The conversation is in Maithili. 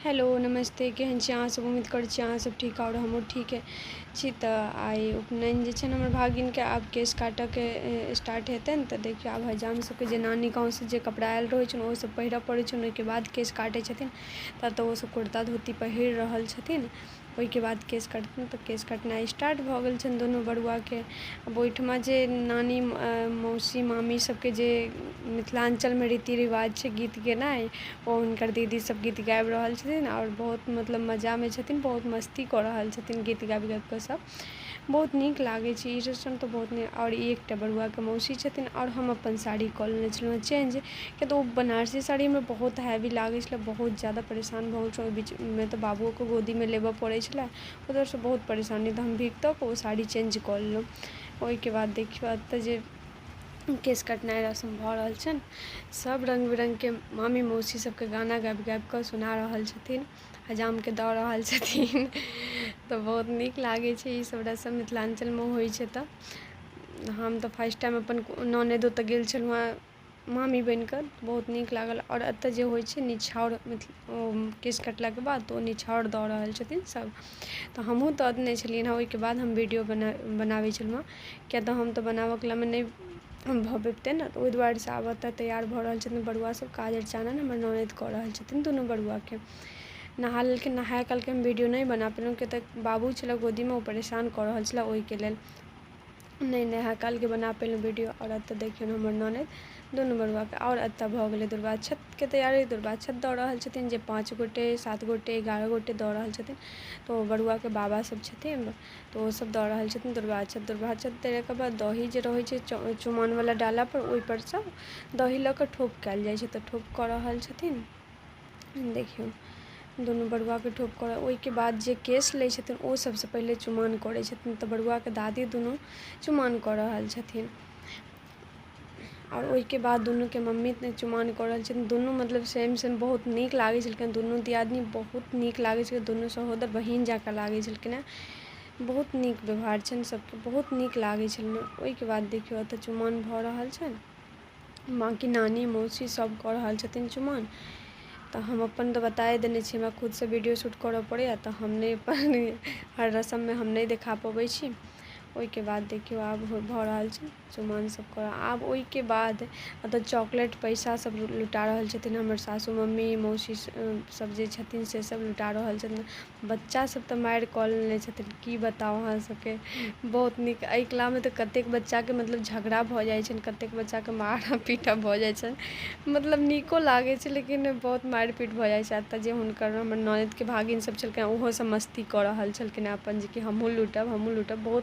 हेलो नमस्ते, केहन छी अहाँसभ? उम्मीद करै छी अहाँसभ ठीक आओर हमहूँ ठीके छी। तऽ आइ उपनयन जे छै ने हमर भागिनके, आब केश काटयके स्टार्ट हेतनि। तऽ देखियौ, आब हजाम सभके जे नानी गाँवसँ जे कपड़ा आयल रहै छनि, ओसभ पहिरय पड़ै छनि, ओहिके बाद केश काटै छथिन। तब तऽ ओसभ कुर्ता धोती पहिर रहल छथिन, ओहिके बाद केश कटथिन। तऽ केश कटनाइ स्टार्ट भऽ गेल छनि दुनू बरुआके। आब ओहिठमा जे नानी, मौसी, मामी सभके जे मिथिलाञ्चलमे रीति रिवाज छै गीत गेनाइ, ओ हुनकर दीदी सभ गीत गाबि रहल छथिन आओर बहुत मतलब मजामे छथिन, बहुत मस्ती कऽ रहल छथिन गीत गाबि गाबि कऽ सभ। बहुत नीक लागै छै ई रसम तऽ बहुत नीक। आओर ई एकटा बरुआके मौसी छथिन। आओर हम अपन साड़ी कऽ लेने छलहुँ हेँ चेंज, किया तऽ ओ बनारसी साड़ी हमरा बहुत हैवी लागै छलै, बहुत ज्यादा परेशान भऽ गेल छलहुँ। ओहि बीचमे तऽ बाबुओके गोदीमे लेबय पड़ै छलै, उधरसँ बहुत परेशानी। तऽ हम भीख दऽ कऽ ओ साड़ी चेंज कऽ लेलहुँ। ओहिके बाद देखियौ, एतय जे केश कटनाइ रस्म भऽ रहल छनि, सभ रङ्ग बिरङ्गके मामी मौसी सभके गाना गाबि गाबि कऽ सुना रहल छथिन, हजामके दऽ रहल छथिन। तऽ बहुत नीक लागै छै ईसभ रस्म मिथिलाञ्चलमे होइ छै। तऽ हम तऽ फर्स्ट टाइम अपन ननदि ओतय गेल छलहुँ हेँ मामी बनि कऽ, बहुत नीक लागल। आओर एतय जे होइ छै निछाउर, ओ केश कटलाके बाद तऽ ओ निछाउर दऽ रहल छथिन सभ, तऽ हमहूँ दऽ देने छलियनि हेँ। ओहिके बाद हम वीडियो बनाबै छलहुँ हेँ, किएक तऽ हम तऽ बनाबऽ कलामे नहि भऽ पबितै ने, तऽ ओहि दुआरेसँ। आब एतय तैयार भऽ रहल छथिन बरुआसभ। काजर चानन हमर ननदि कऽ रहल छथिन। दुनू बरुआके नहा लेलखिन। नहाय कालके हम वीडियो नहि बना पेलहुँ, किएक तऽ बाबू छलै गोदीमे, ओ परेशान कऽ रहल छलै, ओहिके लेल नहि नहा कालके बना पेलहुँ वीडियो। आओर एतय देखियौ, हमर ननदि दुनू बरुआके। आओर एतय भऽ गेलै दुर्वाक्षतके तैयारी। दुर्वाक्षत दऽ रहल छथिन जे 5 गोटे, 7 गोटे, 11 गोटे दऽ रहल छथिन। तऽ ओ बरुआके बाबा सभ छथिन, तऽ ओसभ दऽ रहल छथिन दुर्वाक्षत। दुर्वाक्षत देलाके बाद दही जे रहै छै चुमानवला डालापर, ओहिपर सँ दही लऽ कऽ ठोप कयल जाइ छै। तऽ ठोप कऽ रहल छथिन। देखियौ, दुनू बरुआके ठोप कऽ, ओहिके बाद जे केश लै छथिन, ओ सभसँ पहिले चुमाओन करै छथिन। तऽ बरुआके दादी दुनू चुमाओन कऽ रहल छथिन आओर ओहिके बाद दुनूके मम्मी चुमाओन कऽ रहल छथिन। दुनू मतलब सेम सेम बहुत नीक लागै छलखिन। दुनू दियादनी बहुत नीक लागै छलै, दुनू सहोदर बहिन जकाँ लागै छलखिन हेँ। बहुत नीक व्यवहार छनि सभके, बहुत नीक लागै छलनि। ओहिके बाद देखियौ, एतय चुमाओन भऽ रहल छनि। बाँकी नानी, मौसी सभ कऽ रहल छथिन चुमाओन। तऽ हम अपन तऽ बताए देने छी, हमरा खुदसँ वीडियो शूट करय पड़ैए, तऽ हम नहि अपन हर रस्ममे हम नहि देखा पबै छी। ओहिके बाद देखियौ, आब भऽ रहल छै चुमाओन सभ कऽ। आब ओहिके बाद एतय चॉकलेट, पैसा सभ लुटा रहल छथिन। हमर सासू, मम्मी, मौसी सभ जे छथिन, से सभ लुटा रहल छथिन। बच्चासभ तऽ मारि कऽ लेने छथिन, की बताउ अहाँ सभके। बहुत नीक। एहि कलामे तऽ कतेक बच्चाके मतलब झगड़ा भऽ जाइ छनि, कतेक बच्चाके मारा पीटा भऽ जाइ छनि। मतलब नीको लागै छै, लेकिन बहुत मारि पीट भऽ जाइ छै। एतय जे हुनकर हमर ननदिके भागिन सभ छलखिन, ओहो सभ मस्ती कऽ रहल छलखिन अपन, जेकि हमहूँ लूटब, हमहूँ लूटब। बहुत